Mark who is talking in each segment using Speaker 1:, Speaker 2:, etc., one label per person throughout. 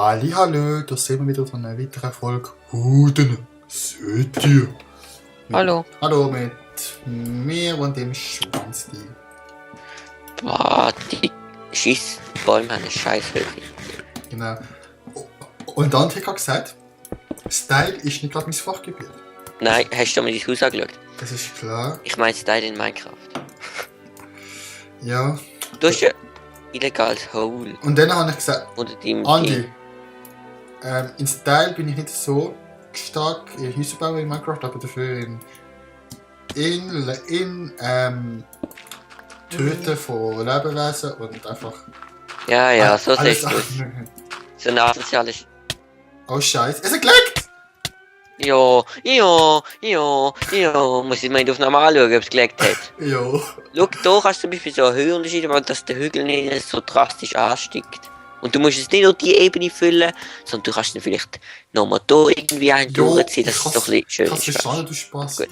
Speaker 1: Hallihallo, da sind wir wieder zu einer weiteren Folge Huden seht ihr.
Speaker 2: Hallo.
Speaker 1: Hallo mit mir und dem Schwanzli.
Speaker 2: Boah, die Schießbäume haben eine Scheißhöhe.
Speaker 1: Genau. Und dann hat er gesagt, Style ist nicht gerade mein Fachgebiet.
Speaker 2: Nein, hast du mal dein Haus angeschaut?
Speaker 1: Das ist klar.
Speaker 2: Ich meine Style in Minecraft.
Speaker 1: Ja.
Speaker 2: Du hast ja illegales Hole
Speaker 1: Und dann habe ich gesagt,
Speaker 2: unter deinem
Speaker 1: Andi,
Speaker 2: Team.
Speaker 1: in Style bin ich nicht so stark in Häuser bauen in Minecraft, aber dafür in Töten von Lebewesen und einfach...
Speaker 2: Ja, so
Speaker 1: alles
Speaker 2: siehst du es. So ein asoziales...
Speaker 1: Oh Scheiße, es hat gelegt!
Speaker 2: Ja, muss ich mal auf normal schauen, ob es gelegt hat.
Speaker 1: Jo.
Speaker 2: Schau, da kannst du zum Beispiel so einen Höhenunterschied machen, dass der Hügel nicht so drastisch ansteigt. Und du musst es nicht nur die Ebene füllen, sondern du kannst dann vielleicht nochmal da irgendwie einen durchziehen, dass es doch ein bisschen schön
Speaker 1: ist.
Speaker 2: ist.
Speaker 1: Kann du Spaß.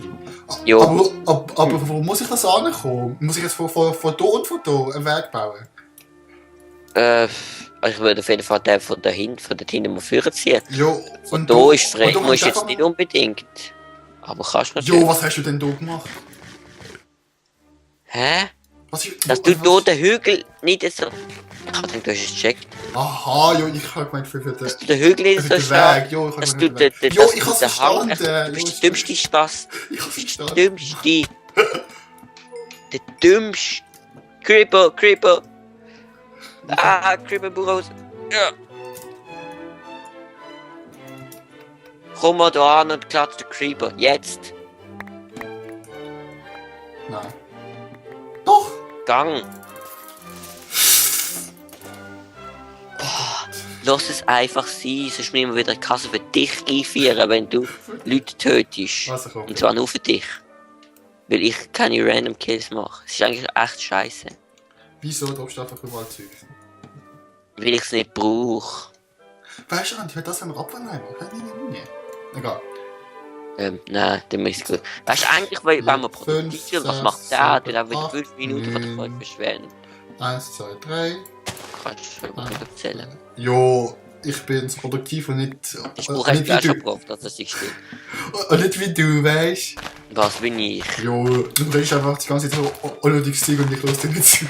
Speaker 2: Jo.
Speaker 1: Aber wo muss ich das ankommen? Muss ich jetzt von da und von da einen Weg bauen?
Speaker 2: Also ich würde auf jeden Fall den von da hinten mal führen ziehen.
Speaker 1: Jo.
Speaker 2: Und da ist frei, musst du jetzt nicht unbedingt. Aber kannst du natürlich.
Speaker 1: Jo, was hast du denn da gemacht?
Speaker 2: Hä?
Speaker 1: Was
Speaker 2: Dass du da den Hügel nicht so... Ich hab gedacht, du hast es gecheckt.
Speaker 1: Aha, jo, ich hab gemeint für den...
Speaker 2: Dass du den Hügel nicht so stark...
Speaker 1: Jo, ich
Speaker 2: Dass
Speaker 1: hab
Speaker 2: du den
Speaker 1: Jo, ich hab's
Speaker 2: Hang...
Speaker 1: verstanden.
Speaker 2: Du bist der dümmste Spaß.
Speaker 1: Ich hab's
Speaker 2: Der
Speaker 1: verstanden.
Speaker 2: dümmste. Der dümmste. Creeper. Ah, Creeper Burros. Ja. Komm mal da an und klatsch den Creeper. Jetzt.
Speaker 1: Nein. Doch!
Speaker 2: Gang. Lass es einfach sein, sonst müssen wir wieder eine Kasse für dich einführen, wenn du Leute tötest.
Speaker 1: Also komm.
Speaker 2: Und zwar nur für dich. Weil ich keine Random Kills mache. Es ist eigentlich echt scheiße.
Speaker 1: Wieso droppst du einfach überall Zeug?
Speaker 2: Weil ich es nicht brauche.
Speaker 1: Weißt du, Andi, wenn das ein Abfall machen? Nee. Egal.
Speaker 2: Nein, dann ist es gut. Weißt du, eigentlich, wenn man produktiv sind, was macht der? Der hat wieder 5 Minuten von der Folge verschwendet.
Speaker 1: 1, 2, 3.
Speaker 2: Kannst du schon mal erzählen.
Speaker 1: Jo, ich bin produktiv und nicht...
Speaker 2: Ich brauche echt auch schon gebraucht, dass das nicht stimmt.
Speaker 1: Und nicht wie du, weißt
Speaker 2: Was bin ich?
Speaker 1: Jo, du redest einfach die ganze Zeit so unnötiges Zeug und ich höre dir nicht zu.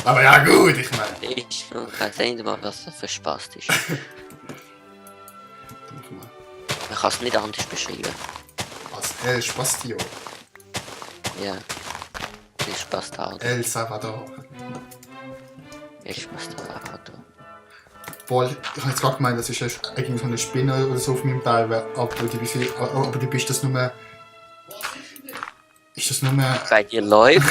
Speaker 1: Aber ja gut, ich meine...
Speaker 2: Ich weiß nicht mal, was das für Spaß ist. Man kann es nicht anders beschreiben.
Speaker 1: Was? El Spastio.
Speaker 2: Ja. El Spaß da.
Speaker 1: El Salvador.
Speaker 2: El Spaß da.
Speaker 1: Boah, ich hab jetzt gerade gemeint, das ist irgendwie so eine Spinne oder so auf meinem Teil, aber du bist das nur... Ist das nur...
Speaker 2: Bei dir läuft.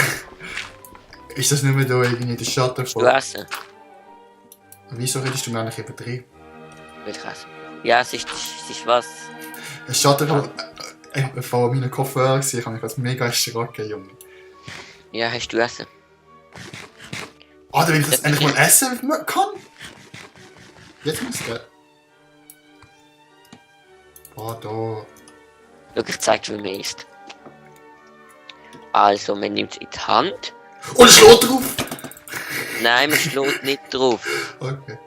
Speaker 1: Ist das nur da irgendwie der Schatten
Speaker 2: Du
Speaker 1: von...
Speaker 2: essen.
Speaker 1: Wieso redest du mir eigentlich übertrieben?
Speaker 2: Will ich essen. Ja, es ist was.
Speaker 1: Der Schatten von meinen Kopfhörern, ich habe mich jetzt mega erschrocken, Junge.
Speaker 2: Ja, hast du essen.
Speaker 1: Alter, wenn ich das endlich mal essen kann? Jetzt muss der. Boah, da.
Speaker 2: Schau, ich zeig dir, wie man isst. Also, man nimmt es in die Hand.
Speaker 1: Und schlägt drauf!
Speaker 2: Nein, man schlägt nicht drauf.
Speaker 1: Okay.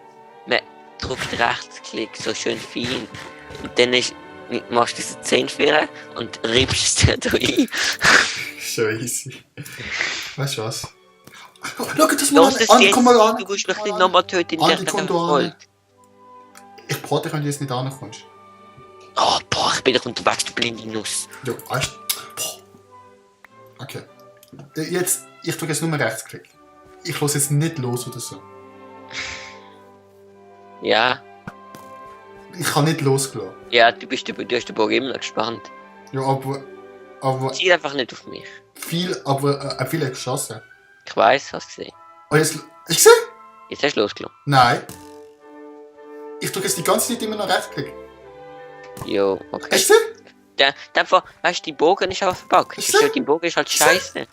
Speaker 2: Man drückt Rechtsklick, so schön fein. Und dann machst du diese Zähne führen und riebst es da rein.
Speaker 1: Schon easy. Weißt du was? Schau, das
Speaker 2: Los
Speaker 1: mal
Speaker 2: es
Speaker 1: an,
Speaker 2: jetzt,
Speaker 1: komm mal an.
Speaker 2: du musst mich nicht nochmal töten in
Speaker 1: Andi,
Speaker 2: der
Speaker 1: komm da
Speaker 2: Folge.
Speaker 1: an. Ich brate, wenn du jetzt nicht ankommst.
Speaker 2: Oh, boah, ich bin doch unterwegs, du blinde Nuss.
Speaker 1: Jo, weißt du? Boah. Okay. Jetzt, ich drücke jetzt nur Rechtsklick. Ich lasse jetzt nicht los oder so.
Speaker 2: Ja,
Speaker 1: Ich kann nicht losgelassen.
Speaker 2: ja, du hast den Bogen immer noch gespannt.
Speaker 1: Ja, aber
Speaker 2: Zieh einfach nicht auf mich.
Speaker 1: viel geschossen.
Speaker 2: Ich weiss, hast du gesehen.
Speaker 1: Und jetzt, hast du gesehen?
Speaker 2: Jetzt hast du losgelassen.
Speaker 1: Nein. Ich drücke jetzt die ganze Zeit immer noch Rechtsklick.
Speaker 2: Jo, okay.
Speaker 1: Hast du gesehen?
Speaker 2: Einfach, weißt du, dein Bogen ist auch verbuggt.
Speaker 1: Ist er?
Speaker 2: Dein Bogen ist halt scheiße.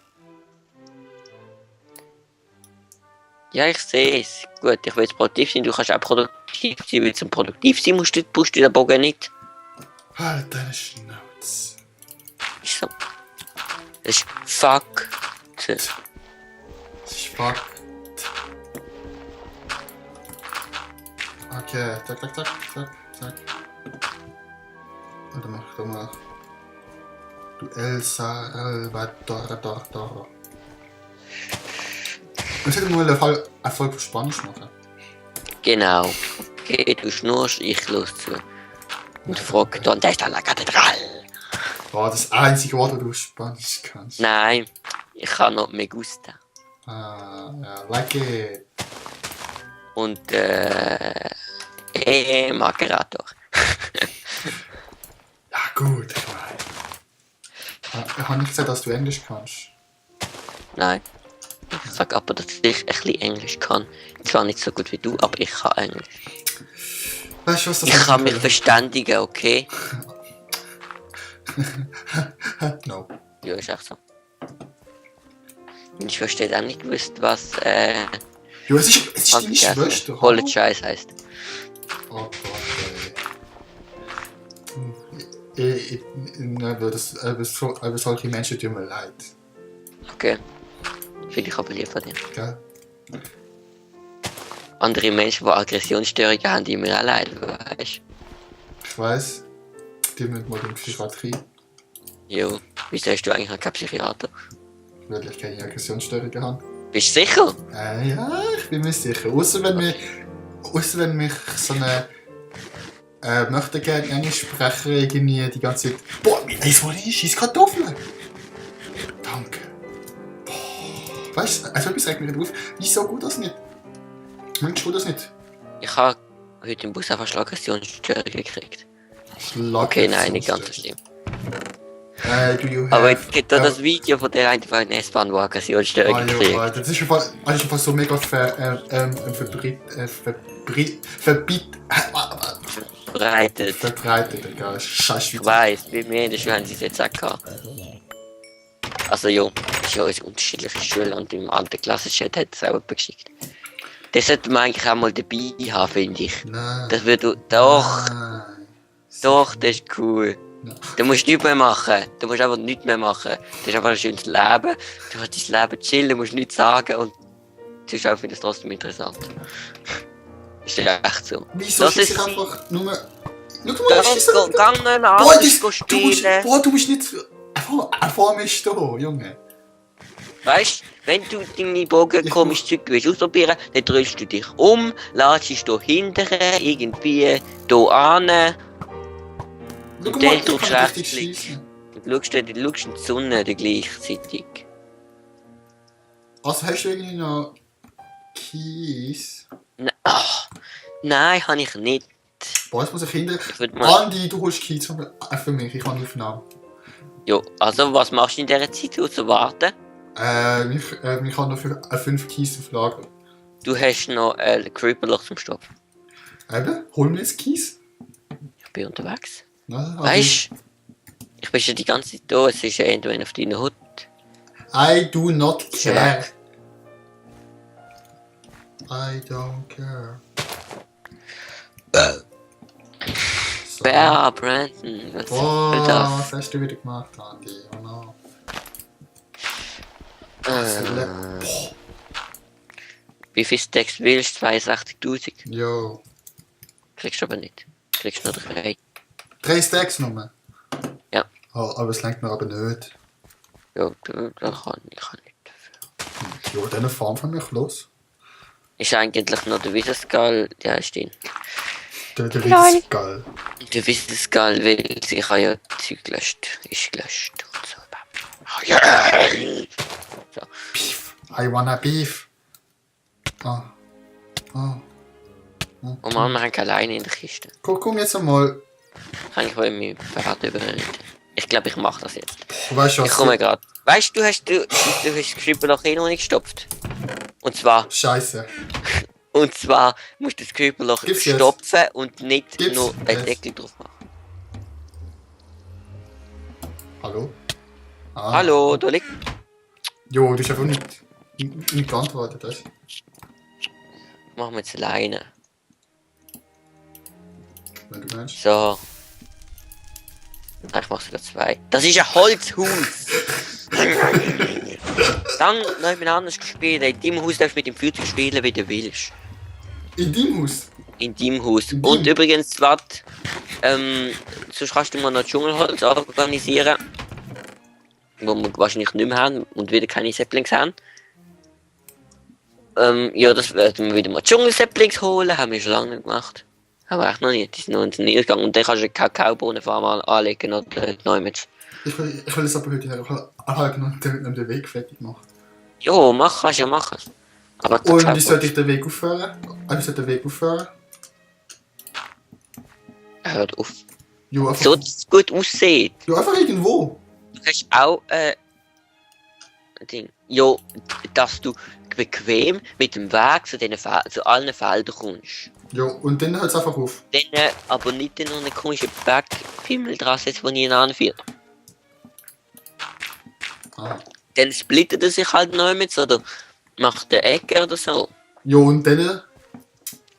Speaker 2: Ja, ich sehe es. Gut, ich will jetzt produktiv sein, du kannst auch produktiv sein, weil zum produktiv sein brauchst du den Bogen nicht.
Speaker 1: Halt deine Schnauze.
Speaker 2: Ist so. Das ist fuck.
Speaker 1: Das ist fuck. Okay, zack. Und dann mach ich da mal. Du El Salvador. Wir sollten mal einen Erfolg auf Spanisch machen.
Speaker 2: Genau. Okay, du schnurst, ich los zu. Und frag, ¿dónde está la catedral?
Speaker 1: Oh, das einzige Wort, das du auf Spanisch kannst.
Speaker 2: Nein, ich kann noch me gusta.
Speaker 1: Ah, ja, like it.
Speaker 2: Und Makerator.
Speaker 1: Ja, gut, ich weiß. Ich habe nicht gesagt, dass du Englisch kannst.
Speaker 2: Nein. Ich sag aber, dass ich ein bisschen Englisch kann. Zwar nicht so gut wie du, aber ich kann Englisch.
Speaker 1: Weißt du, was das
Speaker 2: Ich kann mich verständigen, okay?
Speaker 1: No.
Speaker 2: Ja, ist echt so. Ich verstehe auch nicht gewusst, was
Speaker 1: Jo, es ist deine Schwester.
Speaker 2: Apologize heisst.
Speaker 1: Oh Gott, ey. Über solche Menschen tun mir leid.
Speaker 2: Okay. Finde ich aber lieb von dir.
Speaker 1: Gell?
Speaker 2: Andere Menschen, die Aggressionsstörungen haben, die mir auch leid, weißt
Speaker 1: Ich weiss, die müssen mal in die Psychiatrie.
Speaker 2: du? Jo. Wieso hast du eigentlich noch keinen Psychiater?
Speaker 1: Weil ich keine Aggressionsstörungen habe.
Speaker 2: Bist du sicher?
Speaker 1: Ja, ich bin mir sicher. Außer wenn mich so eine möchte gerne Englischsprecher irgendwie die ganze Zeit. Boah, weißt du, was ist? Scheiß Kartoffeln! Danke. Boah. Weißt du, also etwas regt mich nicht auf. Wieso gut das nicht? Meinst du das nicht?
Speaker 2: Ich habe heute im Bus einfach Aggressionsstörungen gekriegt. Okay, nein, nicht ganz so schlimm.
Speaker 1: Do you have,
Speaker 2: Aber es gibt da das Video von der einen von der S-Bahn, die Aggressionsstörungen gekriegt.
Speaker 1: Das ist einfach so mega verbreitet, egal. Scheiße.
Speaker 2: Ich weiss, bei mir in der Schule haben sie es jetzt auch gehabt. Also ja, es ist ja eine unterschiedliche Schule und im alten Klassenchat hat es auch jemand geschickt. Das sollte man eigentlich auch mal dabei haben, finde ich.
Speaker 1: Nein.
Speaker 2: Das würde doch,
Speaker 1: Nein.
Speaker 2: doch, das ist cool.
Speaker 1: Ja.
Speaker 2: Du musst nichts mehr machen. Du musst einfach nichts mehr machen. Das ist einfach ein schönes Leben. Du kannst dein Leben chillen, musst nichts sagen und sonst auch finde ich es trotzdem interessant. Ist ja echt so.
Speaker 1: Wieso
Speaker 2: Das
Speaker 1: schießt
Speaker 2: ist
Speaker 1: ich einfach nur... Schau mal,
Speaker 2: Gang
Speaker 1: schießt er...
Speaker 2: noch einmal
Speaker 1: Boah,
Speaker 2: anders spielen.
Speaker 1: du musst nicht... Vor mir stehen, Junge.
Speaker 2: Weißt du, wenn du deine Bogen komisch Zeug willst ausprobieren, dann drehst du dich um, latschst hier hinterher, irgendwie hier an.
Speaker 1: Schau
Speaker 2: Und
Speaker 1: mal,
Speaker 2: dann
Speaker 1: ich
Speaker 2: drückst du
Speaker 1: kann
Speaker 2: rechts
Speaker 1: richtig
Speaker 2: Klick.
Speaker 1: schießen.
Speaker 2: Und schaust in die Sonne gleichzeitig.
Speaker 1: Also hast du irgendwie noch... Keys?
Speaker 2: Nein, habe ich nicht.
Speaker 1: Boah, jetzt muss ich hinter...
Speaker 2: würd mal-
Speaker 1: Andi, du holst Keys für mich, ich kann Aufnahmen.
Speaker 2: Jo, also was machst du in dieser Zeit, außer warten?
Speaker 1: Ich habe noch 5 Keys auf Lager.
Speaker 2: Du hast noch ein Creeperloch zum Stopfen.
Speaker 1: Eben, hol mir jetzt Keys.
Speaker 2: Ich bin unterwegs.
Speaker 1: Ja,
Speaker 2: Weißt du, ich bin schon die ganze Zeit da, es ist ja irgendwann auf deiner Hut.
Speaker 1: I do not
Speaker 2: Schon
Speaker 1: care.
Speaker 2: weg.
Speaker 1: I don't care. So.
Speaker 2: Ja, Brandon, was soll
Speaker 1: Was
Speaker 2: das?
Speaker 1: hast du wieder gemacht, Andi? Oh no.
Speaker 2: Boah. Wie viel Stacks willst du? 62.000?
Speaker 1: Jo.
Speaker 2: Kriegst du aber nicht. Kriegst nur 3.
Speaker 1: 3 Stacks nur.
Speaker 2: Ja.
Speaker 1: Oh, aber es lenkt mir aber nicht.
Speaker 2: Ja, dann kann ich nicht.
Speaker 1: Jo, dann fahren von mir los.
Speaker 2: Ist eigentlich noch der Wiesenskal, ja, stimmt.
Speaker 1: Der ist geil.
Speaker 2: Der Wiesenskal, weil sie kann ja Zeug gelöscht. Ist gelöscht und so. Oh, yeah. So.
Speaker 1: Beef. I wanna beef. Oh. Oh.
Speaker 2: Und Mann, wir haben keine Leine in der Kiste.
Speaker 1: Komm jetzt einmal.
Speaker 2: Kann ich wohl mit meinem Pferd überreden? Ich glaube, ich mache das jetzt.
Speaker 1: Weißt du
Speaker 2: Ich
Speaker 1: was?
Speaker 2: komme gerade. Weißt du, du hast das Knüppelloch eh noch nicht gestopft. Und zwar
Speaker 1: Scheiße.
Speaker 2: musst du das Knüppelloch
Speaker 1: Gib's jetzt.
Speaker 2: stopfen und nicht
Speaker 1: Gib's
Speaker 2: nur einen
Speaker 1: jetzt.
Speaker 2: Deckel drauf machen.
Speaker 1: Hallo? Ah.
Speaker 2: Hallo, da liegt.
Speaker 1: Jo, du hast einfach nicht geantwortet, weißt du?
Speaker 2: Machen wir jetzt alleine.
Speaker 1: Wenn du meinst.
Speaker 2: So. Nein, ich mach sogar 2. Das ist ein Holzhaus! Dann noch jemand anders spielen. In deinem Haus darfst du mit dem Feuerzeug spielen, wie du willst.
Speaker 1: In deinem Haus?
Speaker 2: In deinem Haus.
Speaker 1: In
Speaker 2: Und
Speaker 1: deinem?
Speaker 2: übrigens, warte, sonst kannst du mal noch Dschungelholz organisieren. Wo wir wahrscheinlich nicht mehr haben und wieder keine Saplings haben. Ja, das werden wir wieder mal Dschungelsaplings holen, haben wir schon lange nicht gemacht. Aber echt noch nicht, die sind noch ins Nil gegangen. Und dann kannst du eine Kakaobohnenfarm anlegen oder neu mit.
Speaker 1: Ich will es aber heute noch den Weg fertig machen.
Speaker 2: Jo, kannst ja machen. Aber
Speaker 1: Und wie sollte ich den Weg aufhören? Wie sollte der Weg aufhören?
Speaker 2: hört auf.
Speaker 1: Jo, einfach,
Speaker 2: So, dass es gut aussieht.
Speaker 1: jo, einfach irgendwo.
Speaker 2: Du hast auch ein Ding. Jo, dass du bequem mit dem Weg zu allen Feldern kommst.
Speaker 1: Jo, und dann hört es einfach auf.
Speaker 2: Dann aber nicht in einen komischen Bergpimmel dran setzt, der nie anführt.
Speaker 1: Ah.
Speaker 2: Dann splittet er sich halt noch mit oder macht eine Ecke oder so.
Speaker 1: Jo, und dann?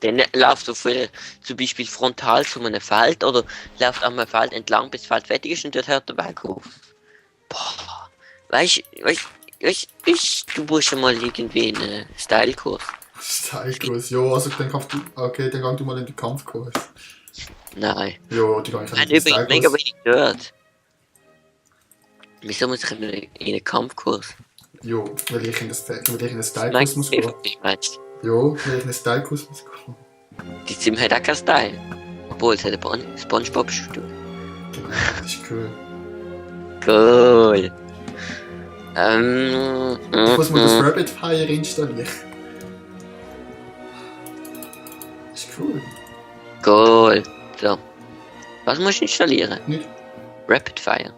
Speaker 2: Dann läuft du zum Beispiel frontal zu einem Feld oder läuft an einem Feld entlang, bis das Feld fertig ist und dort hört der Weg auf. Boah, weißt du musst schon mal irgendwie einen Style-Kurs.
Speaker 1: Style-Kurs, jo, also dann kannst du, okay, dann geh du mal in den Kampfkurs.
Speaker 2: Nein.
Speaker 1: Jo, die kann ich
Speaker 2: Ich habe
Speaker 1: nicht
Speaker 2: übrigens mega wenig gehört. Wieso muss ich in einen Kampfkurs?
Speaker 1: Jo, weil ich in den Style-Kurs
Speaker 2: Meinst
Speaker 1: muss
Speaker 2: du,
Speaker 1: gehen.
Speaker 2: wie meinst
Speaker 1: Jo, weil ich in den Style-Kurs muss gehen.
Speaker 2: du? Die Sim hat auch keinen Style. Obwohl, es hat ein Spongebob-Stuhl.
Speaker 1: Genau, das ist cool.
Speaker 2: Cool.
Speaker 1: Ich muss mal das Rabbit Fire installieren. Das ist cool.
Speaker 2: Cool. So. Was musst du installieren?
Speaker 1: Nicht?
Speaker 2: Rapid Fire.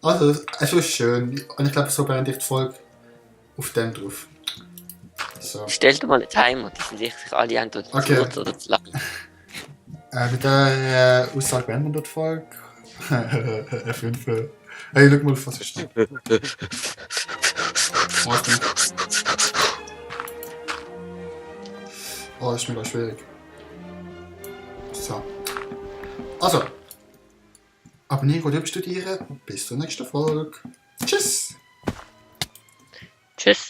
Speaker 1: Also, es ist schön. Und ich glaube, so beende ich die Folge auf dem drauf. So.
Speaker 2: Stell dir mal einen Timer, die sind sicher alle entweder
Speaker 1: Okay.
Speaker 2: zu kurz oder zu lang.
Speaker 1: Mit der Aussage beenden wir dort die Folge. 5. Hey, schau mal, auf was ist da. Oh, das ist mega schwierig. So. Also. Abonnieren und studieren. Bis zur nächsten Folge. Tschüss.
Speaker 2: Tschüss.